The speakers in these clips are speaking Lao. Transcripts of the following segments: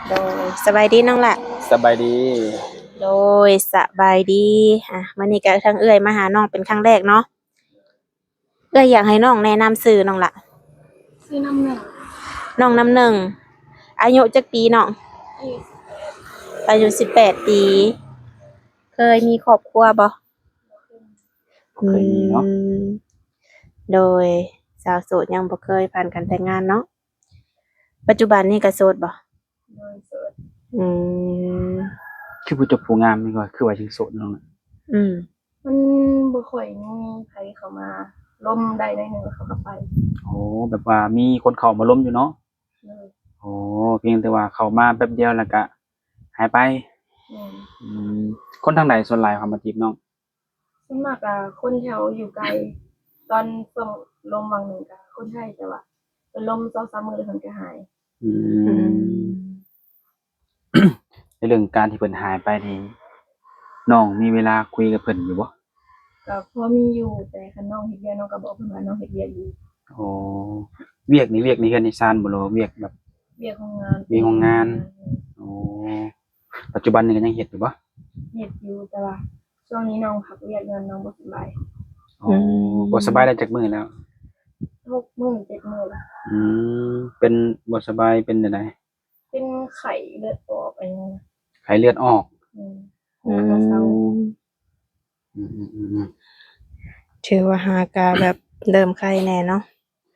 ໂດຍ ສະບາຍດີນ້ອງຫຼ້າ. ສະບາຍດີ. ໂດຍ ສະບາຍດີ. ອ່າ ມື້ນີ້ກະທາງເອື້ອຍມາຫານ້ອງເປັນຄັ້ງແລກເນາະ. ເອື້ອຍຢາກໃຫ້ນ້ອງແນະນຳຊື່ນ້ອງຫຼ້າ. ຊື່ນ້ຳໜຶ່ງ. ນ້ອງນ້ຳໜຶ່ງ. ອາຍຸຈັກປີນ້ອງ? ອາຍຸສິບແປດ. ອາຍຸສິບແປດປີ. ເຄີຍມີຄອບຄົວບໍ່? ບໍ່ເຄີຍ. ອືມ ບໍ່ເຄີຍມີເນາະ. ໂດຍ ສາວໂສດຍັງບໍ່ເຄີຍຜ່ານການແຕ່ງງານເນາະ. ປັດຈຸບັນນີ້ກະໂສດບໍ່? ໂດຍ ໂສດ. ອືມ ຄືຜູ້ຈົບຜູ້ງາມນີ້ກໍຄືວ່າຍັງໂສດເນາະ. ອືມ ມັນບໍ່ຄ່ອຍມີໃຜເຂົ້າມາລົມໄດ້ໜ້ອຍໜຶ່ງ ແລ້ວເຂົາກໍໄປ. ໂອ້ ແບບວ່າມີຄົນເຂົ້າມາລົມຢູ່ເນາະ. ໂດຍ. ໂອ້ ພຽງແຕ່ວ່າເຂົ້າມາແປັບດຽວແລ້ວກະຫາຍໄປ. ແມ່ນ. ອືມ ຄົນທາງໃດສ່ວນຫຼາຍເຂົ້າມາຈີບນ້ອງ? ສ່ວນມາກກະຄົນແຖວຢູ່ໄກ. ຕອນຊ່ວງລົມຫວ່າງໜຶ່ງກະຄົນໄທ ແຕ່ວ່າເພິ່ນລົມສອງສາມມື້ແລ້ວເພິ່ນກະຫາຍ. ອືມ ອືມ ໃນເລື່ອງການທີ່ເພິ່ນຫາຍໄປນີ້ ນ້ອງມີເວລາຄຸຍກັບເພິ່ນຢູ່ບໍ່? ກໍພໍມີຢູ່ ແຕ່ຄັນນ້ອງເຮັດວຽກ ນ້ອງກໍບອກເພິ່ນວ່ານ້ອງເຮັດວຽກຢູ່. ໂອ້ ວຽກນີ້ ວຽກໃນເຮືອນໃນຊານບໍ່ ຫຼືວ່າວຽກແບບ ວຽກໂຮງງານ? ວຽກໂຮງງານ. ແມ່ນ. ໂອ້ ປັດຈຸບັນນີ້ກໍຍັງເຮັດຢູ່ບໍ່? ເຮັດຢູ່ ແຕ່ວ່າຊ່ວງນີ້ນ້ອງພັກວຽກ ຍ້ອນນ້ອງບໍ່ສະບາຍ. ອໍ ອືມ ບໍ່ສະບາຍໄດ້ຈັກມື້ແລ້ວ? ຫົກມື້ ເຈັດມື້ແລ້ວ. ອືມ ເປັນ ບໍ່ສະບາຍເປັນແນວໃດ? ເປັນໄຂ້ເລືອດອອກ ອັນນີ້ນະ. ໄຂ້ເລືອດອອກ. ແມ່ນ. ໂອ້ ອືມ ອືມ ອືມ ອືມ ອືມ ຖືວ່າຫາກະແບບເລີ່ມໄຄແດ່ເນາະ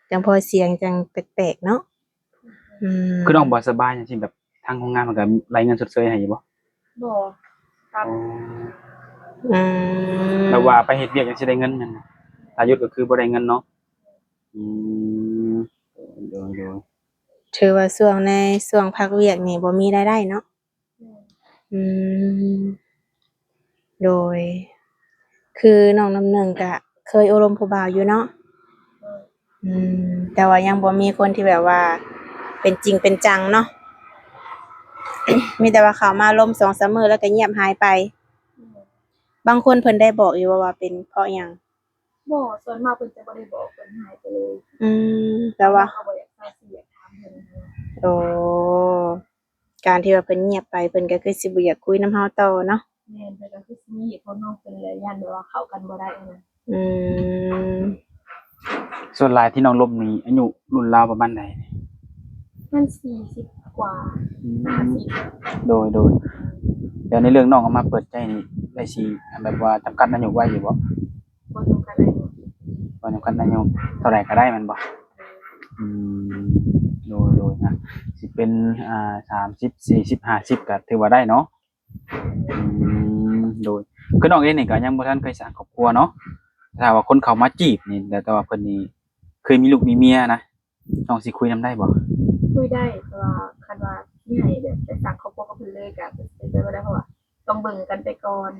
ຈັ່ງພໍສຽງຈັ່ງແປກໆເນາະ. ອືມ ຄືນ້ອງບໍ່ສະບາຍຈັ່ງຊີ້ ແບບທາງໂຮງງານເພິ່ນກະໄລ່ເງິນຊົດເຊີຍໃຫ້ຢູ່ບໍ່? ບໍ່. ອືມ ແບບວ່າໄປເຮັດວຽກຈັ່ງຊິໄດ້ເງິນແມ່ນບໍ່? ຖ້າຢຸດກໍຄືບໍ່ໄດ້ເງິນເນາະ. ອືມ ໂດຍ ໂດຍ ໂດຍ. ຖືວ່າຊ່ວງ ໃນຊ່ວງພັກວຽກນີ້ບໍ່ມີລາຍໄດ້ເນາະ. ແມ່ນ. ອືມ ໂດຍ ຄືນ້ອງນ້ຳໜຶ່ງກະເຄີຍໂອ້ລົມຜູ້ບ່າວຢູ່ເນາະ. ແມ່ນ. ອືມ ແຕ່ວ່າຍັງບໍ່ມີຄົນທີ່ແບບວ່າເປັນຈິງເປັນຈັງເນາະ ມີແຕ່ວ່າເຂົ້າມາລົມສອງສາມມື້ແລ້ວກໍງຽບຫາຍໄປ. ແມ່ນ. ບາງຄົນເພິ່ນໄດ້ບອກຢູ່ບໍ່ວ່າເປັນເພາະຫຍັງ? ບໍ່ ສ່ວນມາກເພິ່ນຈະບໍ່ໄດ້ບອກ ເພິ່ນຫາຍໄປເລີຍ. ອືມ ແຕ່ວ່າເຮົາກໍບໍ່ຢາກ ເຮົາຊິຢາກຖາມເພິ່ນ. ໂອ້ ການທີ່ວ່າເພິ່ນງຽບໄປ ເພິ່ນກໍຄືຊິບໍ່ຢາກຄຸຍນຳເຮົາຕໍ່ເນາະ. ແມ່ນ ເພິ່ນກໍຄືຊິມີເຫດຜົນຂອງເພິ່ນແຫຼະ ຢ້ານແບບວ່າເຂົ້າກັນບໍ່ໄດ້ຫັ້ນນະ. ອືມ ສ່ວນຫຼາຍທີ່ນ້ອງລົມນີ້ ອາຍຸລຸ້ນລາວປະມານໃດ? ມັນສີ່ສິບກວ່າ ອືມ ຫ້າສິບ. ໂດຍ ໂດຍ. ແລ້ວໃນເລື່ອງນ້ອງອອກມາເປີດໃຈນີ້ ໄດ້ຊິແບບວ່າຈຳກັດອາຍຸໄວ້ຢູ່ບໍ່? ບໍ່ຈຳກັດອາຍຸ. ບໍ່ຈຳກັດອາຍຸ ເທົ່າໃດກໍໄດ້ແມ່ນບໍ່? ອືມ ໂດຍ ໂດຍ ນະ ຊິເປັນ ອ່າ ສາມສິບ ສີ່ສິບ ຫ້າສິບ ກໍຖືວ່າໄດ້ເນາະ. ອືມ ໂດຍ ຄືນ້ອງເອງນີ້ກໍຍັງບໍ່ທັນເຄີຍສ້າງຄອບຄົວເນາະ. ຖ້າວ່າຄົນເຂົ້າມາຈີບນີ້ ແຕ່ ແຕ່ວ່າເພິ່ນນີ້ເຄີຍມີລູກມີເມຍນະ ນ້ອງຊິຄຸຍນຳໄດ້ບໍ່? ຄຸຍໄດ້ ແຕ່ວ່າຄັນວ່າຊິໃຫ້ແບບໄປສ້າງຄອບຄົວກັບເພິ່ນເລີຍກໍເປັນໄປບໍ່ໄດ້ ເພາະວ່າຕ້ອງເບິ່ງກັນໄປກ່ອນ.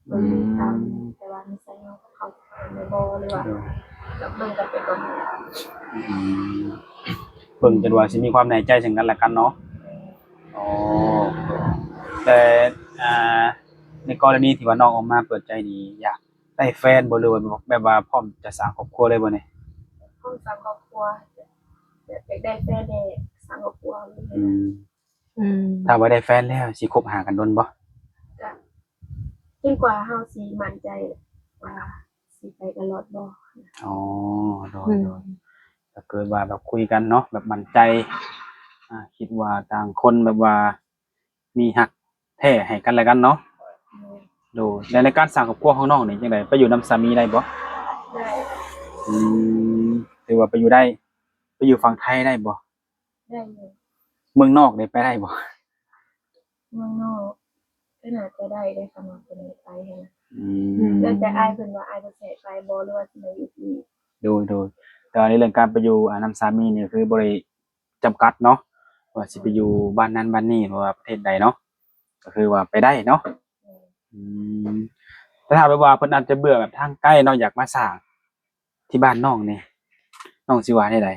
ເບິ່ງຕາມ ອືມ ແຕ່ວ່ານິໄສເຮົາກັບເຂົາເຂົ້າກັນໄດ້ບໍ່ ຫຼືວ່າ ໂດຍ ກໍເບິ່ງກັນໄປກ່ອນ. ອືມ ເບິ່ງຈົນວ່າຊິມີຄວາມແນ່ໃຈເຊິ່ງກັນແລະກັນເນາະ. ອໍ ແຕ່ ອ່າ ໃນກໍລະນີທີ່ວ່ານ້ອງອອກມາເປີດໃຈນີ້ ຢາກໄດ້ແຟນບໍ່ ຫຼືວ່າແບບວ່າພ້ອມຈະສ້າງຄອບຄົວເລີຍບໍ່ນີ້? ພ້ອມສ້າງຄອບຄົວ ແບບຢາກໄດ້ແຟນແດ່ ສ້າງຄອບຄົວ. ອືມ ອືມ ຖ້າວ່າໄດ້ແຟນແລ້ວຊິຄົບຫາກັນດົນບໍ່? ກະຈົນກວ່າເຮົາຊິໝັ້ນໃຈວ່າຊິໄປຕະຫຼອດບໍ່. ອໍ ໂດຍ ອືມ ໂດຍ. ຖ້າເກີດວ່າແບບຄຸຍກັນເນາະ ແບບໝັ້ນໃຈ ອ່າ ຄິດວ່າຕ່າງຄົນແບບວ່າມີຮັກແທ້ໃຫ້ກັນແລະກັນເນາະ. ແມ່ນ. ໂດຍ ແລະໃນການສ້າງຄອບຄົວຂອງນ້ອງນີ້ຈັ່ງໃດ? ໄປຢູ່ນຳສາມີໄດ້ບໍ່? ໄດ້. ອືມ ຖືວ່າໄປຢູ່ໄດ້. ໄປຢູ່ຝັ່ງໄທໄດ້ບໍ່? ໄດ້ຢູ່. ເມືອງນອກນີ້ໄປໄດ້ບໍ່? ເມືອງນອກກໍໜ້າຈະໄດ້ເດ້ ຄັນວ່າເພິ່ນໄປຫັ້ນນະ. ອືມ ແລ້ວແຕ່ອ້າຍເພິ່ນວ່າ ອ້າຍເພິ່ນຊິໃຫ້ໄປບໍ່ ຫຼືວ່າຊິໃຫ້ຢູ່ທີ່. ໂດຍ ໂດຍ. ແຕ່ວ່າໃນເລື່ອງການໄປຢູ່ ອ່າ ນຳສາມີນີ້ ກໍຄືບໍ່ໄດ້ຈຳກັດເນາະ ວ່າຊິໄປຢູ່ບ້ານນັ້ນບ້ານນີ້ ຫຼືວ່າປະເທດໃດເນາະ ກໍຄືວ່າໄປໄດ້ເນາະ. ແມ່ນ. ອືມ ແຕ່ຖ້າແບບວ່າເພິ່ນອາດຈະເບື່ອແບບທາງໄກເນາະ ຢາກມາສ້າງ ທີ່ບ້ານນ້ອງນີ້ ນ້ອງຊິວ່າແນວໃດ?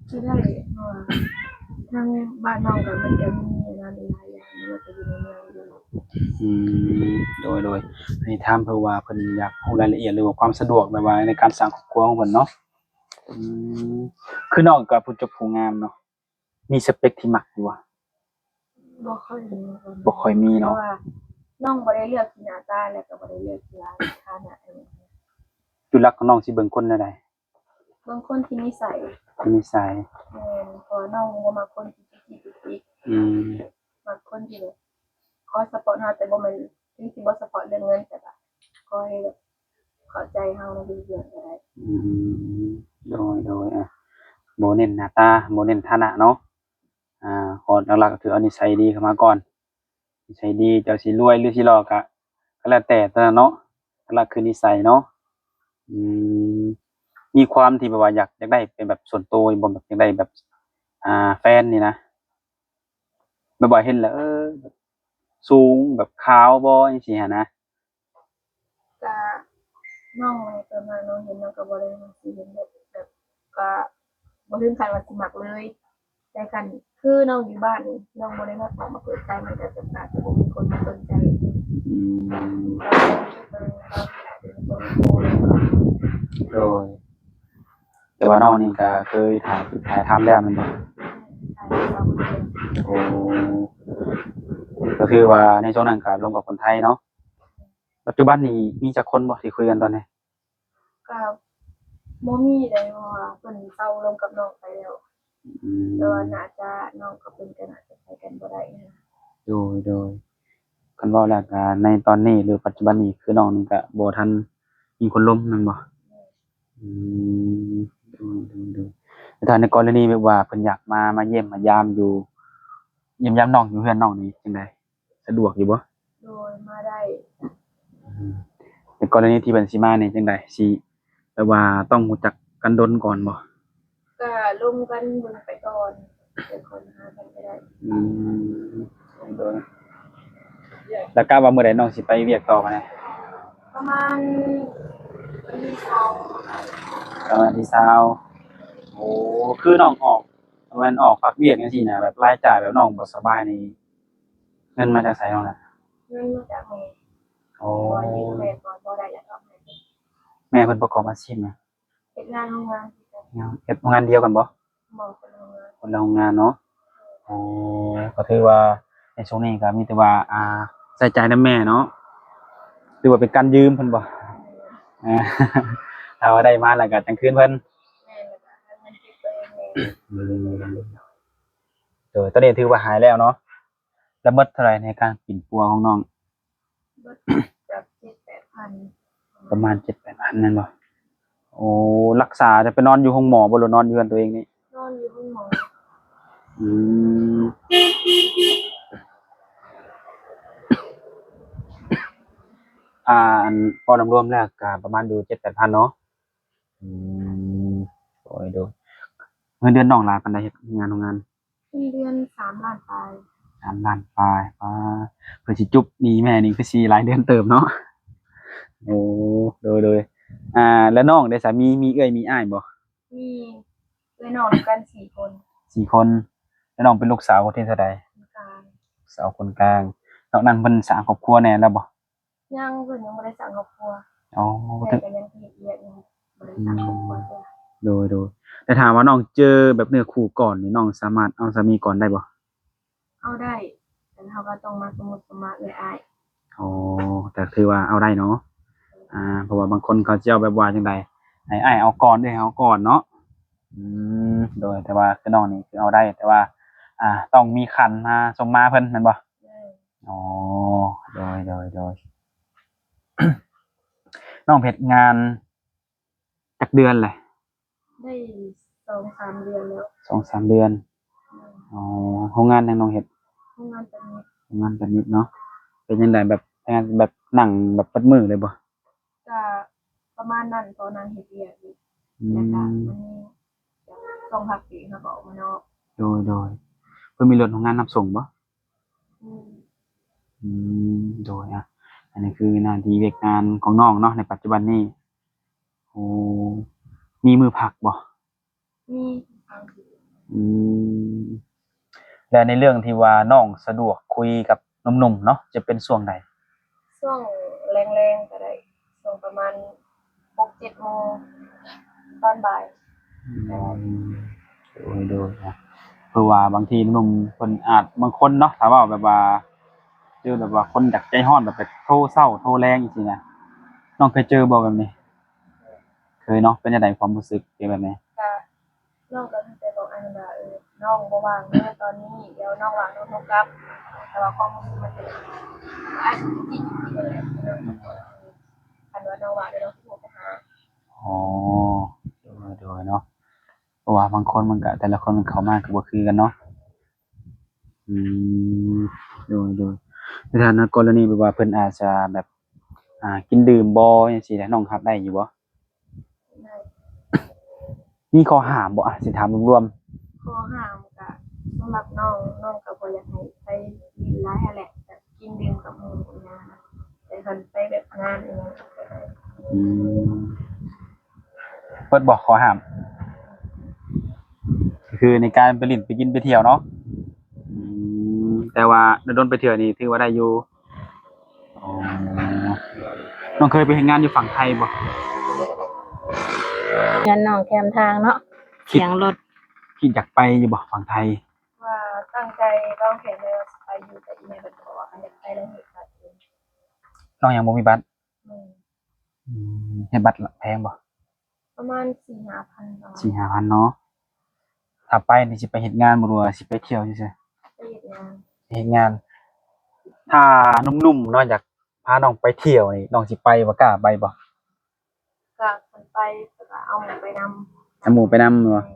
ກໍໄດ້ ເພາະວ່າທາງບ້ານນ້ອງກໍມັນກໍມີງານຫຼາຍຢ່າງ ມັນກໍຢູ່ໃນເມືອງຢູ່. ອືມ ໂດຍ ໂດຍ. ໃຫ້ຖາມເພິ່ນວ່າເພິ່ນຢາກຮູ້ລາຍລະອຽດ ຫຼືວ່າຄວາມສະດວກ ແບບວ່າໃນການສ້າງຄອບຄົວຂອງເພິ່ນເນາະ. ອືມ ຄືນ້ອງກໍຜູ້ຈົບຜູ້ງາມເນາະ ມີສະເປັກທີ່ມັກຢູ່ບໍ່? ບໍ່ຄ່ອຍມີປານໃດ ບໍ່ຄ່ອຍມີເນາະ ເພາະວ່ານ້ອງບໍ່ໄດ້ເລືອກທີ່ໜ້າຕາ ແລ້ວກໍບໍ່ໄດ້ເລືອກທີ່ວ່າຖານະອີ່ຫຍັງ. ຈຸດຫຼັກຂອງນ້ອງຊິເບິ່ງຄົນແນວໃດ? ເບິ່ງຄົນທີ່ນິໄສ ທີ່ນິໄສ. ແມ່ນ ເພາະວ່ານ້ອງບໍ່ມັກຄົນທີ່ຈິກຈິກຈິກຈິກ. ອືມ ມັກຄົນທີ່ແບບຂໍສະເພາະເຮົາ ແຕ່ບໍ່ແມ່ນ ເຖິງຊິບໍ່ສະເພາະເລື່ອງເງິນ ແຕ່ວ່າຂໍໃຫ້ແບບເຂົ້າໃຈເຮົາໃນທຸກເລື່ອງກໍໄດ້. ອືມ ໂດຍ ໂດຍ ອາ ບໍ່ເນັ້ນໜ້າຕາ ບໍ່ເນັ້ນຖານະເນາະ. ອາ ຂໍຫຼັກໆ ກໍຄືເອົານິໄສດີເຂົ້າມາກ່ອນ. ນິໄສດີ ເຈົ້າຊິລວຍ ຫຼື ຊິຫຼໍ່ ກະ ກະແລ້ວແຕ່ຕົວນັ້ນເນາະ. ຫຼັກໆ ຄືນິໄສເນາະ. ອືມ ມີຄວາມທີ່ແບບວ່າຢາກ ຢາກໄດ້ເປັນແບບສ່ວນໂຕຢູ່ບໍ່? ແບບຢາກໄດ້ແບບ ອ່າ ແຟນນີ້ນະ ແບບວ່າເຫັນແລ້ວ ເອີ ແບບສູງ ແບບຂາວບໍ່ ຈັ່ງຊີ້ຫັ້ນນະ. ກະນ້ອງ ຕອນນັ້ນນ້ອງເຫັນ ນ້ອງກະບໍ່ໄດ້ວ່າຊິເຫັນແບບ ແບບ ກະບໍ່ເຖິງຂັ້ນວ່າຊິມັກເລີຍ. ແຕ່ຄັນຄືນ້ອງຢູ່ບ້ານນີ້ ນ້ອງບໍ່ໄດ້ຮັບອອກມາເປີດໃຈ ມັນກະຈະ ອາດຈະບໍ່ມີຄົນມາສົນໃຈ. ອືມ ໂດຍ ແຕ່ວ່ານ້ອງນີ້ກະເຄີຍຖ່າຍ ຖ່າຍທຳແລ້ວແມ່ນບໍ່? ໂອ້ ກະຄືວ່າໃນຊ່ວງນັ້ນກະລົມກັບຄົນໄທເນາະ. ປັດຈຸບັນນີ້ມີຈັກຄົນບໍ່ທີ່ຄຸຍກັນຕອນນີ້? ກະບໍ່ມີເດ ເພາະວ່າເພິ່ນເຊົາລົມກັບນ້ອງໄປແລ້ວ. ອືມ ແຕ່ວ່າໜ້າຈະ ນ້ອງກັບເພິ່ນກະໜ້າຈະໄປກັນບໍ່ໄດ້ຫັ້ນນະ. ໂດຍ ໂດຍ ຄັນເວົ້າແລ້ວກະໃນຕອນນີ້ ຫຼື ປັດຈຸບັນນີ້ ຄືນ້ອງນີ້ກະບໍ່ທັນມີຄົນລົມແມ່ນບໍ່? ແມ່ນ. ອືມ ໂດຍ ໂດຍ ໂດຍ ແຕ່ຖ້າໃນກໍລະນີແບບວ່າເພິ່ນຢາກມາ ມາຢ້ຽມມາຢາມຢູ່ ຢ້ຽມຢາມນ້ອງຢູ່ເຮືອນນ້ອງນີ້ຈັ່ງໃດ? ສະດວກຢູ່ບໍ່? ໂດຍ ມາໄດ້. ອືມ ໃນກໍລະນີທີ່ເພິ່ນຊິມານີ້ຈັ່ງໃດ? ຊິແບບວ່າຕ້ອງຮູ້ຈັກກັນດົນກ່ອນບໍ່? ກະລົມກັນເບິ່ງໄປກ່ອນ ຈັ່ງຄ່ອຍມາຫາກັນກະໄດ້. ອືມ ໂດຍ ແລ້ວກະວ່າມື້ໃດນ້ອງຊິໄປວຽກຕໍ່ບາດນີ້? ປະມານວັນທີຊາວ. ປະມານວັນທີຊາວ. ໂອ້ ຄືນ້ອງອອກ ແມ່ນອອກພັກວຽກຈັ່ງຊີ້ນະ ແບບລາຍຈ່າຍແບບນ້ອງບໍ່ສະບາຍນີ້ ເງິນມາຈາກໃສນ້ອງລະ? ເງິນມາຈາກແມ່. ໂອ້ ບໍ່ຢູ່ແມ່ບໍ່ ບໍ່ໄດ້ຢາກເອົາໃຫ້. ແມ່ເພິ່ນປະກອບອາຊີບຫຍັງ? ເຮັດງານໂຮງງານຄືກັນ. ເຮັດໂຮງງານດຽວກັນບໍ່? ບໍ່ ຄົນລະໂຮງງານ. ຄົນລະໂຮງງານເນາະ. ໂອ້ ກໍຖືວ່າໃນຊ່ວງນີ້ກໍມີແຕ່ວ່າ ອ່າ ໃຊ້ຈ່າຍນຳແມ່ເນາະ. ຖືວ່າເປັນການຢືມເພິ່ນບໍ່? ແມ່ນ. ອ່າ ຖ້າວ່າໄດ້ມາແລ້ວກໍຈັ່ງຄືນເພິ່ນ. ແມ່ນ ແລ້ວກໍຫາເງິນເກັບຕົວເອງແດ່. ອືມ ໂດຍ ຕອນນີ້ຖືວ່າຫາຍແລ້ວເນາະ. ແລ້ວໝົດເທົ່າໃດໃນການປິ່ນປົວຂອງນ້ອງ? ເບິດຈັກເຈັດແປດພັນ. ປະມານເຈັດແປດພັນແມ່ນບໍ່? ໂອ້ ລັກສາ ໄດ້ໄປນອນຢູ່ໂຮງໝໍບໍ່ ຫຼືນອນຢູ່ເຮືອນຕົວເອງນີ້? ນອນຢູ່ໂຮງໝໍ. ອືມ ອ່າ ອັນ ເວົ້າລວມໆແລ້ວກະປະມານຢູ່ເຈັດແປດພັນເນາະ. ອືມ ໂດຍ ໂດຍ ເງິນເດືອນນ້ອງຫຼາຍປານໃດ ເຮັດງານໂຮງງານ? ເງິນເດືອນສາມລ້ານປາຍ. ສາມລ້ານປາຍ. ປາ ເພື່ອຊິຈຸບໜີ້ແມ່ນີ້ຄືຊິຫຼາຍເດືອນເຕີບເນາະ. ໂອ້ ໂດຍ ໂດຍ ອ່າ ແລ້ວນ້ອງເດ ສາມີ ມີເອື້ອຍມີອ້າຍບໍ່? ມີ ເອື້ອຍນ້ອງນຳກັນສີ່ຄົນ. ສີ່ຄົນ. ແລ້ວນ້ອງເປັນລູກສາວຄົນທີເທົ່າໃດ? ຄົນກາງ. ສາວຄົນກາງ. ນອກນັ້ນເພິ່ນສ້າງຄອບຄົວແດ່ແລ້ວບໍ່? ຍັງ ເພິ່ນຍັງບໍ່ໄດ້ສ້າງຄອບຄົວ. ອໍ ແມ່ກໍຍັງເຮັດວຽກຢູ່ ບໍ່ໄດ້ສ້າງຄອບຄົວເທື່ອ. ໂດຍ ໂດຍ ແຕ່ຖ້າວ່ານ້ອງເຈີແບບເນື້ອຄູ່ກ່ອນນີ້ ນ້ອງສາມາດເອົາສາມີກ່ອນໄດ້ບໍ່? ເອົາໄດ້ ແຕ່ເຮົາກໍຕ້ອງມາສົມມຸດສົມມາເອື້ອຍອ້າຍ. ອໍ ແຕ່ຖືວ່າເອົາໄດ້ເນາະ. ອ່າ ເພາະວ່າບາງຄົນເຂົາເຈົ້າແບບວ່າຈັ່ງໃດ ໃຫ້ອ້າຍເອົາກ່ອນ ເອື້ອຍເອົາກ່ອນເນາະ. ອືມ ໂດຍ ແຕ່ວ່າຄືນ້ອງນີ້ຄືເອົາໄດ້ ແຕ່ວ່າ ອ່າ ຕ້ອງມີຂັນມາສົມມາເພິ່ນແມ່ນບໍ່? ອໍ ໂດຍ ໂດຍ ໂດຍ ນ້ອງເຮັດງານຈັກເດືອນແຫຼະ? ໄດ້ສອງສາມເດືອນແລ້ວ. ສອງສາມເດືອນ. ແມ່ນ. ອໍ ໂຮງງານຫຍັງນ້ອງເຮັດ? ໂຮງງານແປດມິດ. ໂຮງງານແປດມິດເນາະ. ເປັນຈັ່ງໃດ ແບບ ເຮັດງານແບບນັ່ງແບບເບິດມື້ເລີຍບໍ່? ກະປະມານນັ້ນ ເພາະນັ່ງເຮັດວຽກຢູ່. ອືມ ແລ້ວກະມັນມີແບບຊ່ວງພັກເບຣກ ເຮົາກໍອອກມານອກ. ໂດຍ ໂດຍ ເພິ່ນມີລົດໂຮງງານຮັບສົ່ງບໍ່? ອືມ ອືມ ໂດຍ ອ່ະ ອັນນີ້ຄືໜ້າທີ່ວຽກງານຂອງນ້ອງເນາະ ໃນປັດຈຸບັນນີ້. ໂອ້ ມີມື້ພັກບໍ່? ມີ ບາງທີ. ອືມ ແລະ ໃນເລື່ອງທີ່ວ່ານ້ອງສະດວກຄຸຍກັບໜຸ່ມໆເນາະ ຈະເປັນຊ່ວງໃດ? ຊ່ວງແລງໆກໍໄດ້ ຊ່ວງປະມານຫົກເຈັດໂມງຕອນບ່າຍ. ອືມ ໂດຍ ໂດຍ ອ່ະ ເພາະວ່າບາງທີໜຸ່ມໆເພິ່ນອາດ ບາງຄົນເນາະ ຖ້າເວົ້າແບບວ່າ ເຈີແບບວ່າຄົນຢາກໃຈຮ້ອນ ແບບ ແບບໂທເຊົ້າໂທແລງຈັ່ງຊີ້ນະ ນ້ອງເຄີຍເຈີບໍ່ແບບນີ້? ເຄີຍເນາະ. ເປັນຈັ່ງໃດຄວາມຮູ້ສຶກເປັນແບບນີ້? ກະ ນ້ອງກໍມີແຕ່ບອກອ້າຍນັ້ນວ່າ ເອີ ນ້ອງບໍ່ວ່າງເດີຕອນນີ້ ດຽວນ້ອງວ່າງນ້ອງໂທກັບ. ແຕ່ວ່າຄວາມຮູ້ສຶກມັນເປັນອ້າຍກໍຈິງໆນັ້ນແຫຼະ ຄັນວ່ານ້ອງວ່າງດຽວນ້ອງຊິໂທໄປຫາ. ອໍ ໂດຍໆເນາະ ເພາະວ່າບາງຄົນມັນກໍ ແຕ່ລະຄົນເຂົ້າມາກໍບໍ່ຄືກັນເນາະ. ອືມ ໂດຍໆ ໃນຖານະກໍລະນີແບບວ່າເພິ່ນອາດຈະແບບ ອ່າ ກິນດື່ມບໍ່ ຈັ່ງຊີ້ນະ ນ້ອງຮັບໄດ້ຢູ່ບໍ່? ໄດ້. ມີຂໍ້ຫ້າມບໍ່? ອາ ຊິຖາມລວມໆ. ຂໍ້ຫ້າມກະ ສຳລັບນ້ອງ ນ້ອງກະບໍ່ຢາກໃຫ້ໄປຫຼິ້ນຫຼາຍຫັ້ນແຫຼະ ແບບກິນດື່ມກັບໝູ່ອີຫຍັງນະ ແຕ່ຄັນໄປແບບງານອີຫຍັງກະໄດ້. ອືມ ເບິດບໍ່ຂໍ້ຫ້າມ? ກໍຄືໃນການໄປຫຼິ້ນໄປກິນໄປທ່ຽວເນາະ. ອືມ ແຕ່ວ່າດົນໆໄປເທື່ອນີ້ຖືວ່າໄດ້ຢູ່. ອໍ ນ້ອງເຄີຍໄປເຮັດງານຢູ່ຝັ່ງໄທບໍ່? ເຮືອນນ້ອງແຄມທາງເນາະ ສຽງລົດ. ຄິດຢາກໄປຢູ່ບໍ່ຝັ່ງໄທ? ວ່າຕັ້ງໃຈວາງແຜນໄວ້ວ່າຊິໄປຢູ່ ແຕ່ອີ່ແມ່ເພິ່ນກໍບອກວ່າຄັນຢາກໄປແລ້ວເຮັດບັດເອງ. ນ້ອງຍັງບໍ່ມີບັດ? ແມ່ນ. ອືມ ເຮັດບັດແພງບໍ່? ປະມານສີ່ຫ້າພັນ. ສີ່ຫ້າພັນເນາະ. ຖ້າໄປນີ້ຊິໄປເຮັດງານບໍ່ ຫຼືວ່າຊິໄປທ່ຽວຊື່ໆ? ໄປເຮັດງານ. ໄປເຮັດງານ. ຖ້າໜຸ່ມໆເນາະ ຢາກພານ້ອງໄປທ່ຽວນີ້ ນ້ອງຊິໄປບໍ່? ກ້າໄປບໍ່? ກະຄັນໄປ ແລ້ວກະເອົາໝູ່ໄປນຳ. ເອົາໝູ່ໄປນຳແມ່ນບໍ່? ແມ່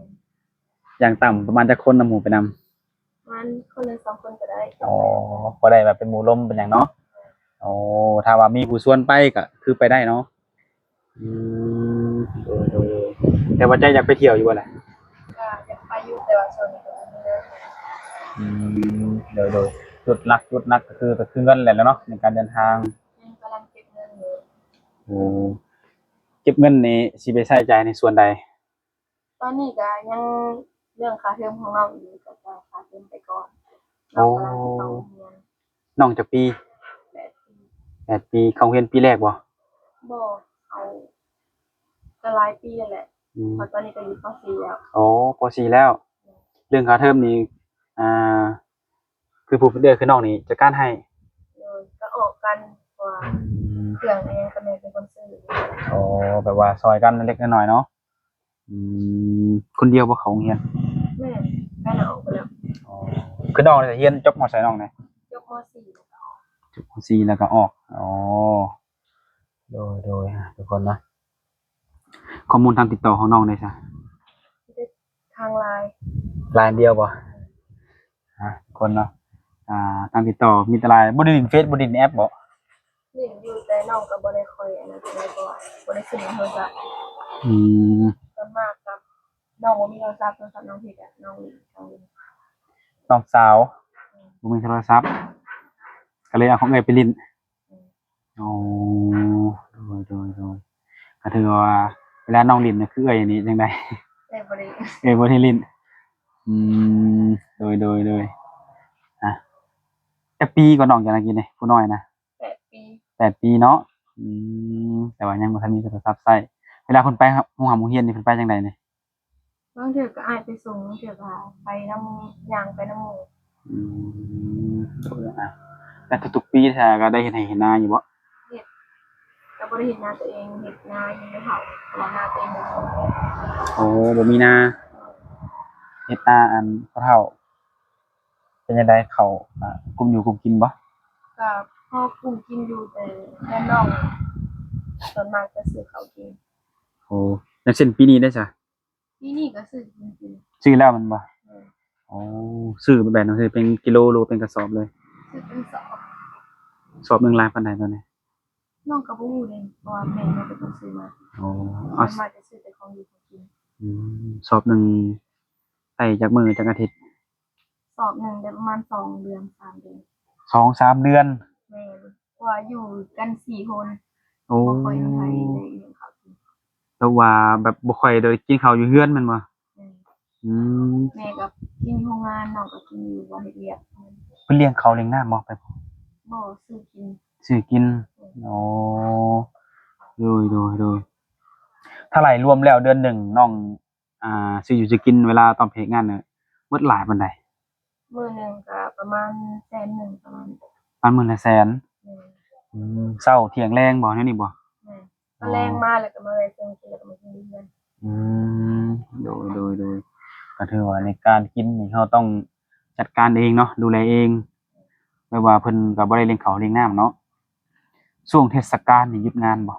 ນ. ຢ່າງຕ່ຳປະມານຈັກຄົນນຳໝູ່ໄປນຳ? ປະມານຄົນລະສອງຄົນກໍໄດ້. ອໍ ພໍໄດ້ແບບເປັນໝູ່ລົມເປັນຫຍັງເນາະ. ແມ່ນ. ອໍ ຖ້າວ່າມີຜູ້ຊວນໄປກໍຄືໄປໄດ້ເນາະ. ອືມ ໂດຍໆ ແຕ່ວ່າໃຈຢາກໄປທ່ຽວຢູ່ບໍ່ລະ? ກໍຢາກໄປຢູ່ ແຕ່ວ່າຊ່ວງນີ້ກໍບໍ່ມີເງິນ. ອືມ ໂດຍໆ ຈຸດຫຼັກ ຈຸດຫຼັກກໍຄື ກໍຄືເງິນແຫຼະເນາະ ໃນການເດີນທາງ. ແມ່ນ ກຳລັງເກັບເງິນຢູ່. ໂອ້ ເກັບເງິນນີ້ຊິໄປໃຊ້ຈ່າຍໃນສ່ວນໃດ? ຕອນນີ້ກໍຍັງເລື່ອງຄ່າເທີມຂອງນ້ອງອີກ ກໍຈ່າຍຄ່າເທີມໄປກ່ອນ. ໂອ້ ນ້ອງກຳລັງຊິເຂົ້າໂຮງຮຽນ. ນ້ອງຈັກປີ? ແປດປີ. ແປດປີ. ເຂົ້າໂຮງຮຽນປີແລກບໍ່? ບໍ່ ເຂົ້າກໍຫຼາຍປີແລ້ວແຫຼະ. ອືມ ເພາະຕອນນີ້ກໍຢູ່ ປໍສີ່ ແລ້ວ. ໂອ້ ປໍສີ່ ແລ້ວ. ເລື່ອງຄ່າເທີມນີ້ ອ່າ ຄືຜູ້ເປັນເອື້ອຍຄືນ້ອງນີ້ຈັດການໃຫ້? ໂດຍ ກໍອອກກັນ ເພາະວ່າ ອືມ ເຄື່ອງອີ່ຫຍັງກໍແມ່ເປັນຄົນຊື້. ອໍ ແບບວ່າຊ່ອຍກັນເລັກໆນ້ອຍໆເນາະ. ອືມ ຄົນດຽວບໍ່ເຂົ້າໂຮງຮຽນ? ແມ່ນ ໄປແລ້ວ ອອກໄປແລ້ວ. ອໍ ຄືນ້ອງນີ້ຮຽນຈົບ ມໍໃດ ນ້ອງນີ້? ຈົບ ມໍສີ່ ແລ້ວກໍອອກ. ຈົບ ມໍສີ່ ແລ້ວກໍອອກ. ອໍ ໂດຍໆ ທຸກຄົນເນາະ. ຂໍ້ມູນທາງຕິດຕໍ່ຂອງນ້ອງເດຊະ? ມີແຕ່ທາງ LINE. LINE ດຽວບໍ່? ອ່າ ທຸກຄົນເນາະ ອ່າ ທາງຕິດຕໍ່ມີແຕ່ LINE. ບໍ່ໄດ້ຫຼິ້ນເຟສ ບໍ່ໄດ້ຫຼິ້ນແອັບບໍ່? ຫຼິ້ນຢູ່ ແຕ່ນ້ອງກໍບໍ່ໄດ້ຄ່ອຍອັນນັ້ນປານໃດ ເພາະວ່າບໍ່ໄດ້ຂຶ້ນໂທລະສັບ. ອືມ ສ່ວນມາກກໍນ້ອງບໍ່ມີໂທລະສັບ ໂທລະສັບນ້ອງເພັດ ນ້ອງ ນ້ອງ ນ້ອງສາວ ອືມ ບໍ່ມີໂທລະສັບ ກໍເລີຍເອົາຂອງເອື້ອຍໄປຫຼິ້ນ. ອືມ ອໍ ໂດຍໆໆ ກໍຖືວ່າເວລານ້ອງຫຼິ້ນນະ ຄືເອື້ອຍນີ້ຈັ່ງໃດ? ເອື້ອຍບໍ່ໄດ້ ເອື້ອຍບໍ່ໄດ້ຫຼິ້ນ. ອືມ ໂດຍໆໆ ອາ ຈັກປີກໍນ້ອງເຈົ້ານະ ກີ້ນີ້ ຜູ້ນ້ອຍນະ? ແປດປີ. ແປດປີເນາະ. ອືມ ແຕ່ວ່າຍັງບໍ່ທັນມີໂທລະສັບໃຊ້. ເວລາເພິ່ນໄປໂຮງຮ່ຳໂຮງຮຽນນີ້ ເພິ່ນໄປຈັ່ງໃດນີ້? ບາງເທື່ອກໍອ້າຍໄປສົ່ງ ບາງເທື່ອກໍໄປນຳ ຍ່າງໄປນຳໝູ່. ອືມ ແລ້ວທຸກໆປີຊະ ກໍໄດ້ເຮັດໄຮ່ເຮັດນາຢູ່ບໍ່? ເຮັດ ກໍບໍ່ໄດ້ເຮັດນາຕົວເອງ ເຮັດນາຢູ່ໃຫ້ເຖົ້າ ເພາະວ່ານາຕົວເອງບໍ່ມີ. ໂອ້ ບໍ່ມີນາ ເຮັດນາອັນພໍ່ເຖົ້າ. ເປັນຈັ່ງໃດ ເຂົ້າ ອາ ກຸ້ມຢູ່ກຸ້ມກິນບໍ່? ກໍພໍກຸ້ມກິນຢູ່ ແຕ່ແມ່ນ້ອງສ່ວນມາກຈະຊື້ເຂົ້າກິນ. ໂອ້ ຢ່າງເຊັ່ນປີນີ້ເດຊະ? ປີນີ້ກໍຊື້ກິນກິນ. ຊື້ແລ້ວແມ່ນບໍ່? ແມ່ນ. ໂອ້ ຊື້ແບບໃດ? ຊື້ເປັນກິໂລ ຫຼືວ່າເປັນກະສອບເລີຍ? ຊື້ເປັນສອບ. ສອບໜຶ່ງຫຼາຍປານໃດຕອນນີ້? ນ້ອງກໍບໍ່ຮູ້ເດ້ ເພາະວ່າແມ່ນ້ອງເປັນຄົນຊື້ມາ. ອໍ ສ່ວນມາກຈະຊື້ແຕ່ຂອງຢູ່ຂອງກິນ. ອືມ ສອບໜຶ່ງໄດ້ຈັກມື້ ຈັກອາທິດ? ສອບໜຶ່ງໄດ້ປະມານສອງເດືອນ ສາມເດືອນ. ສອງສາມເດືອນ? ແມ່ນ ເພາະວ່າຢູ່ກັນສີ່ຄົນ. ໂອ້ ບໍ່ຄ່ອຍມີໃຜໄດ້ອີ່ຫຍັງເຂົ້າກິນ. ແບບວ່າແບບບໍ່ຄ່ອຍໄດ້ກິນເຂົ້າຢູ່ເຮືອນແມ່ນບໍ່? ແມ່ນ. ອືມ ແມ່ກໍກິນຢູ່ໂຮງງານ ນ້ອງກໍກິນຢູ່ບ່ອນເຮັດວຽກ. ເພິ່ນລ້ຽງເຂົ້າລ້ຽງນ້ຳບໍ່? ໄປ ບໍ່ ຊື້ກິນ. ຊື້ກິນ. ແມ່ນ. ອໍ ໂດຍໆໆ ຖ້າໄລ່ລວມແລ້ວເດືອນໜຶ່ງນ້ອງ ອ່າ ຊື້ຢູ່ຊື້ກິນເວລາຕອນໄປເຮັດງານນະ ໝົດຫຼາຍປານໃດ? ມື້ໜຶ່ງກໍປະມານແສນໜຶ່ງ ປະມານ ປະມານມື້ລະແສນ. ແມ່ນ. ອືມ ເຊົ້າທ່ຽງແລງບໍ່ ແນວນີ້ບໍ່? ແມ່ນ. ອໍ ຕອນແລງມາແລ້ວກໍມາແວ່ເຊິ່ງກິນ ແລ້ວກໍມາກິນຢູ່ເຮືອນ. ອືມ ໂດຍ ໂດຍ ໂດຍ ກໍຖືວ່າໃນການກິນນີ້ເຮົາຕ້ອງຈັດການເອງເນາະ ດູແລເອງ ແບບວ່າເພິ່ນກໍບໍ່ໄດ້ລ້ຽງເຂົ້າລ້ຽງນ້ຳເນາະ. ຊ່ວງເທດສະການນີ້ຢຸດງານບໍ່?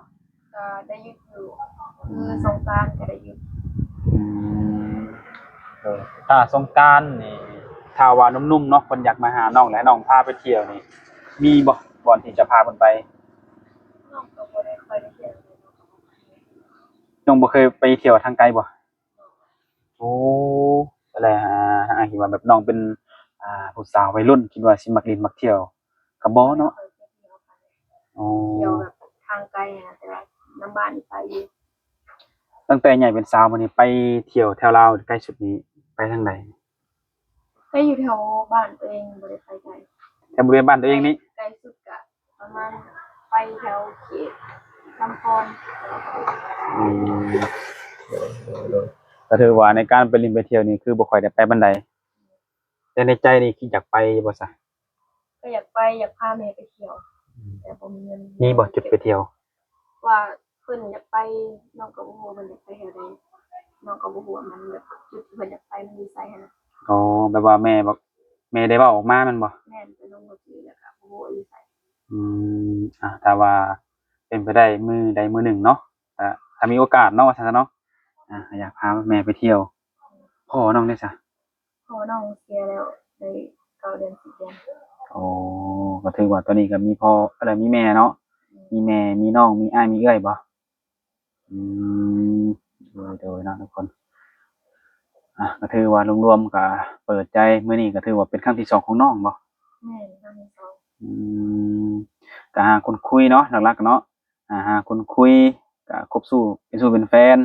ກໍໄດ້ຢຸດຢູ່ ຄື ອືມ ສົງການກໍໄດ້ຢຸດ. ອືມ ເອີ ຖ້າສົງການນີ້ ຖ້າວ່າໜຸ່ມໆເນາະ ເພິ່ນຢາກມາຫານ້ອງ ແລະ ໃຫ້ນ້ອງພາໄປທ່ຽວນີ້ ມີບໍ່ບ່ອນທີ່ຈະພາເພິ່ນໄປ? ນ້ອງກໍບໍ່ໄດ້ຄ່ອຍໄດ້ທ່ຽວ ນ້ອງບໍ່ເຄີຍໄປທ່ຽວທາງໄກບໍ່? ໂອ້ ແລ້ວ ອ່າ ອ້າຍຄິດວ່າແບບນ້ອງເປັນ ອ່າ ຜູ້ສາວໄວລຸ້ນ ຄິດວ່າຊິມັກຫຼິ້ນມັກທ່ຽວ ກໍບໍ່ເນາະ. ອໍ ທ່ຽວແບບທາງໄກນະ ແຕ່ວ່ານຳບ້ານນີ້ໄປຢູ່. ຕັ້ງແຕ່ໃຫຍ່ເປັນສາວມານີ້ ໄປທ່ຽວແຖວລາວໃກ້ສຸດນີ້ໄປທາງໃດ? ໄປຢູ່ແຖວບ້ານຕົວເອງ ບໍ່ໄດ້ໄປໄກ. ແຖວບໍລິເວນບ້ານຕົວເອງນີ້? ໄກ ໄກສຸດກະປະມານໄປແຖວເຂດລຳພອນ. ອືມ ໂດຍ ໂດຍ ໂດຍ ກໍຖືວ່າໃນການໄປຫຼິ້ນໄປທ່ຽວນີ້ ຄືບໍ່ຄ່ອຍໄດ້ໄປປານໃດ ແຕ່ໃນໃຈນີ້ຄິດຢາກໄປບໍ່ຊະ? ກໍຢາກໄປ ຢາກພາແມ່ໄປທ່ຽວ. ອືມ ແຕ່ບໍ່ມີເງິນ. ມີບໍ່ຈຸດໄປທ່ຽວ? ວ່າເພິ່ນຢາກໄປ ນ້ອງກໍບໍ່ຮູ້ວ່າເພິ່ນຢາກໄປແຖວໃດ ນ້ອງກໍບໍ່ຮູ້ວ່າມັນແບບຈຸດທີ່ເພິ່ນຢາກໄປມັນຢູ່ໃສຫັ້ນນະ. ອໍ ແບບວ່າແມ່ບອກ ແມ່ໄດ້ເວົ້າອອກມາແມ່ນບໍ່? ແມ່ນ ໄປລົງລົດນີ້ແລ້ວກໍບໍ່ຮູ້ວ່າຢູ່ໃສ. ອືມ ອ່າ ຖ້າວ່າເປັນໄປໄດ້ມື້ໃດມື້ໜຶ່ງເນາະ ອ່າ ຖ້າມີໂອກາດເນາະ ວ່າຊັ້ນຊະເນາະ ອ່າ ຢາກພາແມ່ໄປທ່ຽວ. ພໍ່ນ້ອງເດຊະ? ພໍ່ນ້ອງເສຍແລ້ວໄດ້ເກົ້າເດືອນ ສິບເດືອນ. ໂອ້ ກໍຖືວ່າຕອນນີ້ກໍມີພໍ່ ແລ້ວມີແມ່ເນາະ. ແມ່ນ. ມີແມ່ ມີນ້ອງ ມີອ້າຍ ມີເອື້ອຍບໍ່? ອືມ ໂດຍ ໂດຍເນາະທຸກຄົນ. ອ່າ ກໍຖືວ່າລວມໆກໍເປີດໃຈ ມື້ນີ້ກໍຖືວ່າເປັນຄັ້ງທີສອງຂອງນ້ອງບໍ່? ແມ່ນ ຄັ້ງທີສອງ. ອືມ ກໍຫາຄົນຄຸຍເນາະ ຫຼັກໆເນາະ. ອ່າ ຫາຄົນຄຸຍ ກະຄົບຊູ້ ເປັນຊູ້ເປັນແຟນ.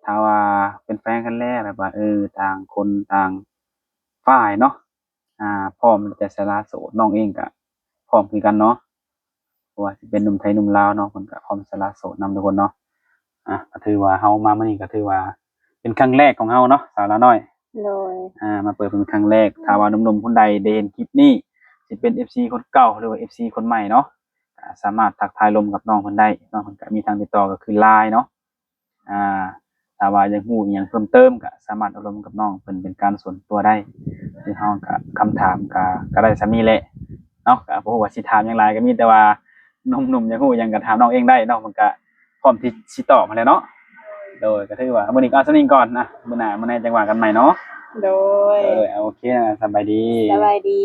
ຖ້າວ່າເປັນແຟນກັນແລ້ວ ແບບວ່າ ເອີ ຕ່າງຄົນຕ່າງຝ່າຍເນາະ ອ່າ ພ້ອມທີ່ຈະສະຫຼະໂສດ. ນ້ອງເອງກະພ້ອມຄືກັນເນາະ ບໍ່ວ່າຊິເປັນໜຸ່ມໄທໜຸ່ມລາວເນາະ ເພິ່ນກະພ້ອມສະຫຼະໂສດນຳທຸກຄົນເນາະ. ອ່າ ກະຖືວ່າເຮົາມາມື້ນີ້ກະຖືວ່າເປັນຄັ້ງແລກຂອງເຮົາເນາະ ສາວລາວນ້ອຍ. ໂດຍ. ອ່າ ມາເປີດເປັນຄັ້ງແລກ. ຖ້າວ່າໜຸ່ມໆຄົນໃດໄດ້ເຫັນຄລິບນີ້ ຊິເປັນເອັຟຊີຄົນເກົ່າ ຫຼືວ່າເອັຟຊີຄົນໃໝ່ເນາະ ກໍສາມາດທັກທາຍລົມກັບນ້ອງເພິ່ນໄດ້. ນ້ອງເພິ່ນກໍມີທາງຕິດຕໍ່ກໍຄື LINE ເນາະ. ອ່າ ຖ້າວ່າຢາກຮູ້ອີ່ຫຍັງເພີ່ມເຕີມ ກໍສາມາດເອົາລົມກັບນ້ອງເພິ່ນເປັນການສ່ວນຕົວໄດ້. ຄືເຮົາກໍ ຄຳຖາມກໍ ກໍໄດ້ສ່ຳນີ້ແຫຼະເນາະ. ກໍບໍ່ຮູ້ວ່າຊິຖາມຫຍັງຫຼາຍ ກໍມີແຕ່ວ່າໜຸ່ມໆຢາກຮູ້ຫຍັງກໍຖາມນ້ອງເອງໄດ້. ນ້ອງເພິ່ນກໍພ້ອມທີ່ຊິຕອບຫັ້ນແຫຼະເນາະ. ໂດຍ ກໍຖືວ່າມື້ນີ້ກໍເອົາສ່ຳນີ້ກ່ອນນະ. ມື້ໜ້າ ມື້ໃນຈັ່ງວ່າກັນໃໝ່ເນາະ. ໂດຍ. ເອີ ໂອເຄນະ. ສະບາຍດີ. ສະບາຍດີ.